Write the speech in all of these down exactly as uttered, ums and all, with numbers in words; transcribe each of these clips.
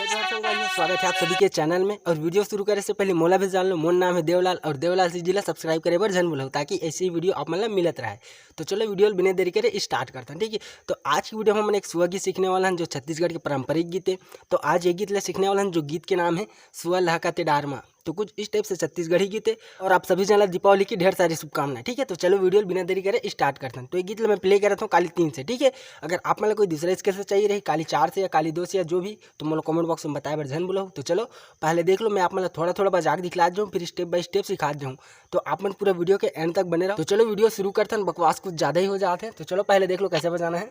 नमस्कार संगवारी हो, स्वागत है आप सभी के चैनल में। और वीडियो शुरू करे से पहले मोला भी जान लो, मोर नाम है देवलाल और देवलाल से जिला सब्सक्राइब करे बर झन भूलव, ताकि ऐसी वीडियो आप मन ला मिलत रहे। तो चलो वीडियो ल बिना देरी करे स्टार्ट करते हैं, ठीक है। तो आज की वीडियो में हमन एक सुआ गीत सीखने वाला हैं, जो छत्तीसगढ़ के पारंपरिक गीत है। तो आज ये गीत ला सीखने वाला हैं, जो गीत के नाम है सुआ लहका ते डार मा। तो कुछ इस टाइप से छत्तीसगढ़ी गीत है। और आप सभी जन ला दीपावली की ढेर सारी शुभकामनाएं, ठीक है। तो चलो वीडियो ल बिना देरी करे स्टार्ट करते हैं। तो ये गीत ला मैं प्ले करत हूँ काली तीन से, ठीक है। अगर आप मन ला कोई दूसरा स्केल से चाहिए रही, काली चार से या काली दो से या जो भी, तो मोला कमेंट बॉक्स में बताए बर झन भूलव। तो चलो पहले देख लो, मैं आप मन ला थोड़ा थोड़ा बजा के दिखला जाऊँ, फिर स्टेप बाय स्टेप सिखा जाऊँ। तो आप मन पूरा वीडियो के एंड तक बने रहो। तो चलो वीडियो शुरू करते हैं, बकवास कुछ ज़्यादा ही हो जाते हैं। तो चलो पहले देख लो कैसे बजाना है।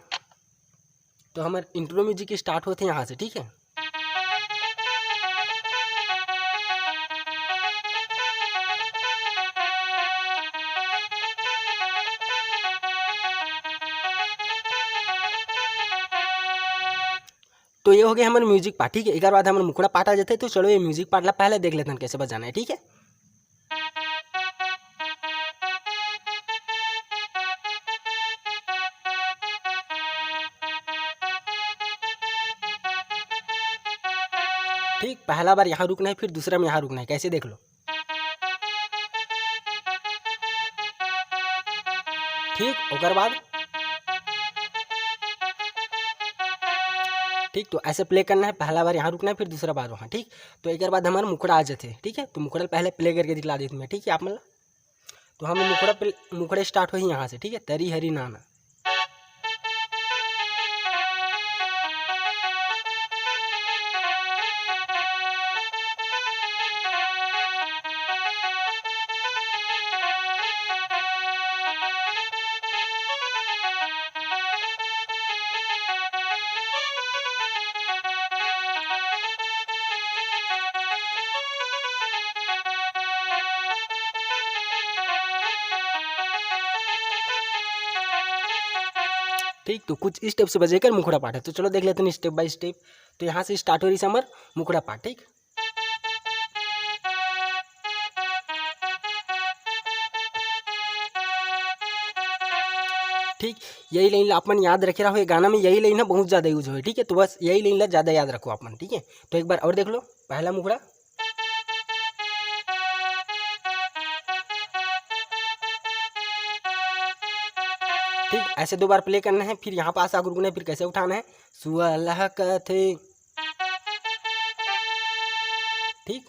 तो हमारे इंट्रो म्यूजिक स्टार्ट होते हैं यहाँ से, ठीक है। तो ये हो गया हमारे म्यूजिक पार्ट, ठीक है। एक बाद हमारे मुखड़ा पार्ट आ जाते हैं। तो चलो ये म्यूजिक पार्ट ला पहले देख लेते हैं कैसे बजाना है, ठीक है। ठीक, पहला बार यहाँ रुकना है, फिर दूसरा में यहाँ रुकना है, कैसे देख लो। ठीक, ओकर बाद ठीक, तो ऐसे प्ले करना है, पहला बार यहाँ रुकना है, फिर दूसरा बार वहाँ, ठीक। तो एक बाद हमारा मुखड़ा आ जाते, ठीक है। तो मुखड़ा पहले प्ले करके दिखला देते मैं, ठीक है, आप मतलब। तो हम मुखड़ा पे, मुखड़ा स्टार्ट हो ही यहाँ से, ठीक है, तरी हरी नाना। ठीक, तो कुछ इस टाइप से बजेकर मुखड़ा पाठ है। तो चलो देख लेते हैं स्टेप बाय स्टेप। तो यहाँ से स्टार्ट हो रही समर मुखड़ा पाठ, ठीक। ठीक, यही लाइन ला आप मन याद रखे रहो, ये गाना में यही लाइन है बहुत ज़्यादा यूज होए, ठीक है। तो बस यही लाइन ला ज़्यादा याद रखो आप मन, ठीक है। तो एक बार और देख लो पहला मुखड़ा। ठीक, ऐसे दो बार प्ले करना है, फिर यहाँ पास आकर रुकना है, फिर कैसे उठाना है, सुआ लहकत हे। ठीक,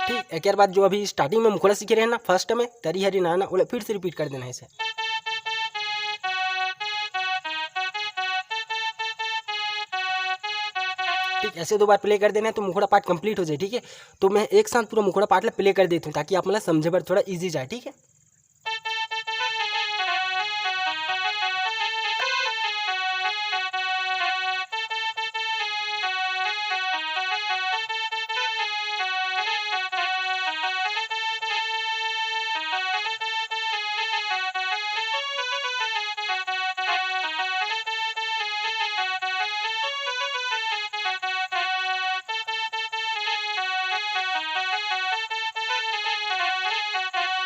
ठीक, एक बार जो अभी स्टार्टिंग में मुखड़ा सीखे रहे ना, फर्स्ट में तरी हरी नाना, ओला फिर से रिपीट कर देना है इसे। ठीक, ऐसे दो बार प्ले कर देना है तो मुखड़ा पार्ट कंप्लीट हो जाए, ठीक है। तो मैं एक साथ पूरा मुखड़ा पार्ट ला प्ले कर देता हूँ ताकि आप मतलब समझे बर थोड़ा ईजी जाए, ठीक है।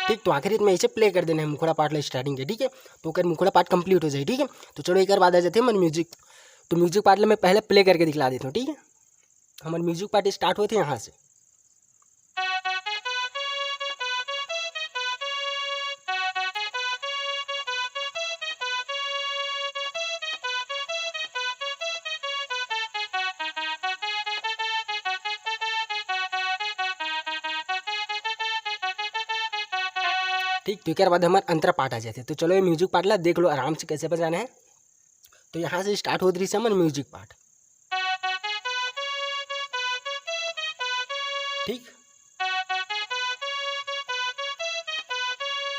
ठीक, तो आखिरी में इसे प्ले कर देना है मुखड़ा पार्ट ला स्टार्टिंग के, ठीक है। तो ओकर मुखड़ा पार्ट कंप्लीट हो जाए, ठीक है। तो चलो एक बार आ जाते हैं हमारे म्यूजिक। तो म्यूजिक पार्ट ला मैं पहले प्ले करके दिखला देता हूँ, ठीक है। हमारे म्यूजिक पार्ट स्टार्ट होते हैं यहाँ से। ठीक, तो एक बाद हमार अंतरा पार्ट आ जाते। तो चलो ये म्यूजिक पार्ट ला देख लो आराम से कैसे बजाना है। तो यहाँ से स्टार्ट होत रही हमर म्यूजिक पार्ट। ठीक,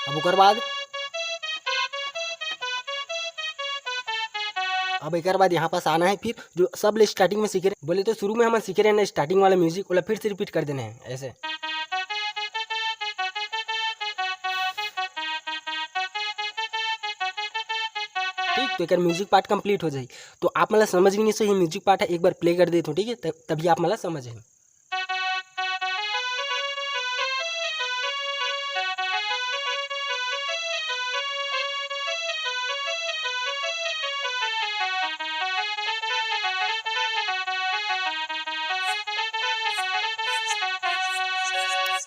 अब ओकर बाद, अब एकर बाद यहाँ पास आना है, फिर जो सब ले स्टार्टिंग में सीखे रहे, बोले तो शुरू में हम सीखे रहे ना स्टार्टिंग वाला म्यूजिक, ओला फिर से रिपीट कर देना है ऐसे। ठीक, तो एकर म्यूजिक पार्ट कंप्लीट हो जाई। तो आप मतलब समझ नहीं सो ये म्यूजिक पार्ट है, एक बार प्ले कर देता हूँ, ठीक है, त-, तभी आप मतलब समझ है।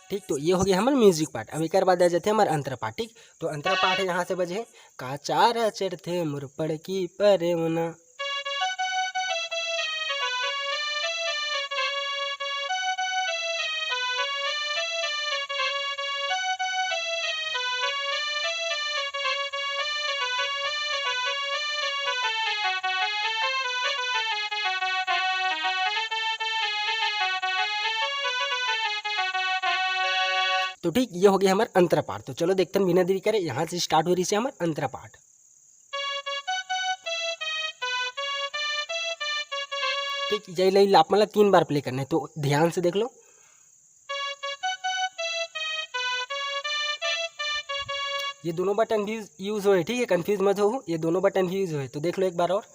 ठीक, तो ये हो गया हमर म्यूजिक पार्ट। अब एक बाद आ जाते हैं हमारे अंतरा पार्ट। ठीक, तो अंतरा पार्ट है, यहाँ से बजे हे, का चारा चढ़थे मोर पड़की परेवना। तो ठीक, ये हो गया हमारा अंतरा पाठ। तो चलो देखते हैं बिना देरी करे, यहाँ से स्टार्ट हो रही है हमारा अंतरा पाठ। ठीक, ये लाइन आप मतलब तीन बार प्ले करना है, तो ध्यान से देख लो। ये दोनों बटन भी यूज होए, ठीक है, कंफ्यूज मत हो, ये दोनों बटन भी यूज होए। तो देख लो एक बार और।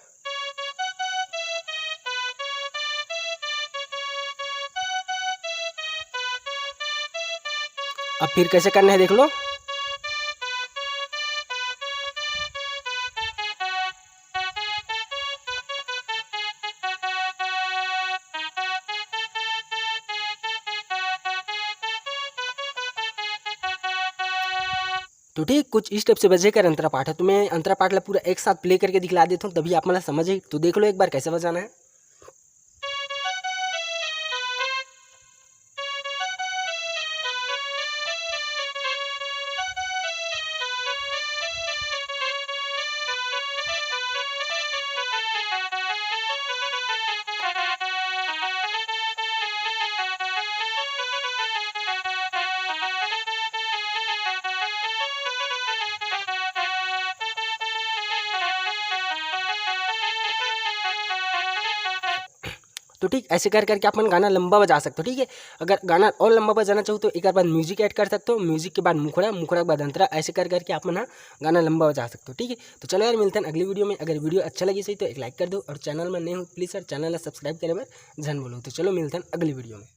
अब फिर कैसे करना है देख लो। तो ठीक कुछ इस टाइप से बजे कर अंतरा पाठ है। तो मैं अंतरा पाठ ला पूरा एक साथ प्ले करके दिखला देता हूँ, तभी आप मतलब समझे। तो देख लो एक बार कैसे बजाना है। तो ठीक ऐसे कर करके अपन गाना लंबा बजा सकते हो, ठीक है। अगर गाना और लंबा बजाना चाहो तो एक बार म्यूजिक ऐड कर सकते हो, म्यूजिक के बाद मुखड़ा, मुखड़ा के बाद अंतरा, ऐसे कर करके अपन हाँ गाना लंबा बजा सकते हो, ठीक है। तो चलो यार, मिलते हैं अगली वीडियो में। अगर वीडियो अच्छा लगी सही तो एक लाइक कर दो, और चैनल में नए हो प्लीज सर चैनल ला सब्सक्राइब करे बर झन बोलो। तो चलो मिलते हैं अगली वीडियो में।